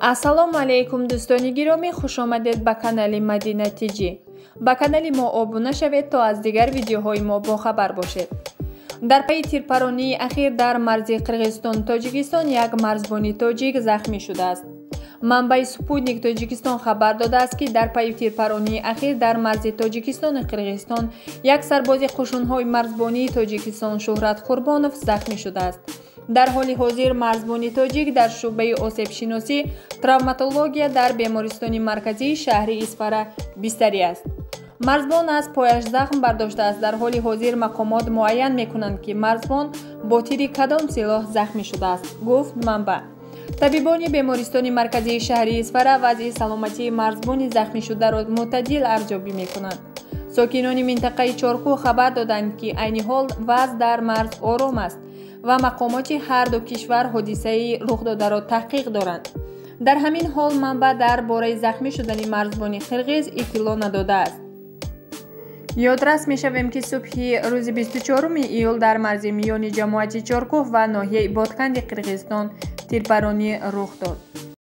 Ассалому алайкум, дӯстони гиромӣ, хушомадед ба канали Мадина Тиҷӣ. Ба канали мо обуна шавед, то аз дигар видеоҳои мо бохабар бошед. Дар пайи тирпаронии ахир дар марзи Қирғизистону Тоҷикистон як марзбони тоҷик захмӣ шудааст. Манбаи «Спутник Тоҷикистон» хабар додааст, ки дар пайи тирпаронии ахир дар марзи Тоҷикистону Қирғизистон як сарбози қушунҳои марзбонии Тоҷикистон Шӯҳрат Қурбонов захмӣ шудааст. Дар ҳоли ҳозир марзбони тоҷик дар шӯъбаи осебшиносӣ травматология дар бемористони марказии шаҳри Исфара бистарӣ аст. Марзбон аз пояш захм бардоштааст. Дар ҳоли ҳозир мақомот муайян мекунанд, ки марзбон бо тири кадом силоҳ захмӣ шудааст, гуфт манбаъ. Табибони бемористони марказии шаҳри Исфара вазъи саломатии марзбони захмишударо мӯътадил арзёбӣ мекунанд. Сокинони минтақаи Чоркӯҳ хабар доданд, ки айни ҳол вазъ дар марз ором аст ва мақомоти ҳарду кишвар ҳодисаи рухдодаро таҳқиқ доранд. Дар ҳамин ҳол манбаъ дар бораи захмӣ шудани марзбони қирғиз иттилоъ надодааст. Ёдрас мешавем, ки субҳи рӯзи 24 июл дар марзи миёни ҷамоати Чоркӯҳ ва ноҳияи Бодканди Қирғизистон тирпаронӣ рух дод.